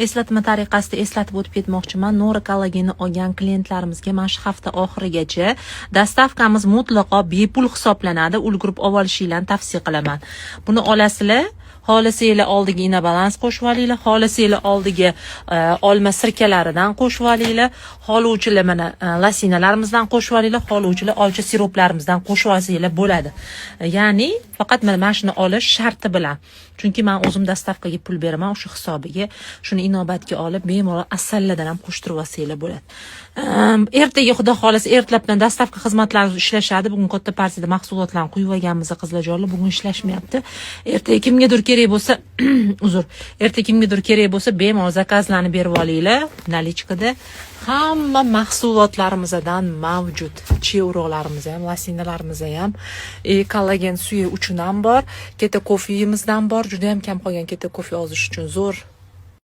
Eslatma tariqasida eslatib o'tib ketmoqchiman. Nora kollagenni olgan klientlarimizga mana shu hafta oxirigacha доставка miz mutlaqo bepul hisoblanadi. Ulgurib olishinglarni tavsiya qilaman. Buni olasizlar, xohlasanglar, oldiga Inabalans qo'shib olinglar, xohlasanglar, oldiga olma sirkalaridan qo'shib olinglar, xohlovchilar mana lasinalarimizdan qo'shib olinglar, xohlovchilar olcha siroplarimizdan qo'shib olsanglar bo'ladi. Ya'ni faqat mana shuni olish sharti bilan, chunki man o'zim доставка ga pul beraman, o'sha hisobiga shuni inobatga olib, bemalol asallardan ham qo'shtirib olsanglar bo'ladi. Ertaga, xudo xohlasa, ertalabdan доставка xizmatlari ishlashadi. Bugun katta partiyada mahsulotlarni quyib olganmiz, qizlarjonlar, bugun ishlashmayapti. Ertaga kimgadir kerak bo'lsa, uzr, ertaga kimgadir kerak bo'lsa, bemalol заказ larni berib olinglar. Наличка da hamma mahsulotlarimizdan mavjud, chi urug'larimiz ham, lasinalarimiz ham, kollagen suyi uchun ham bor, keto kofeyimizdan bor, juda ham kam qolgan keto kofe ozish uchun zo'r.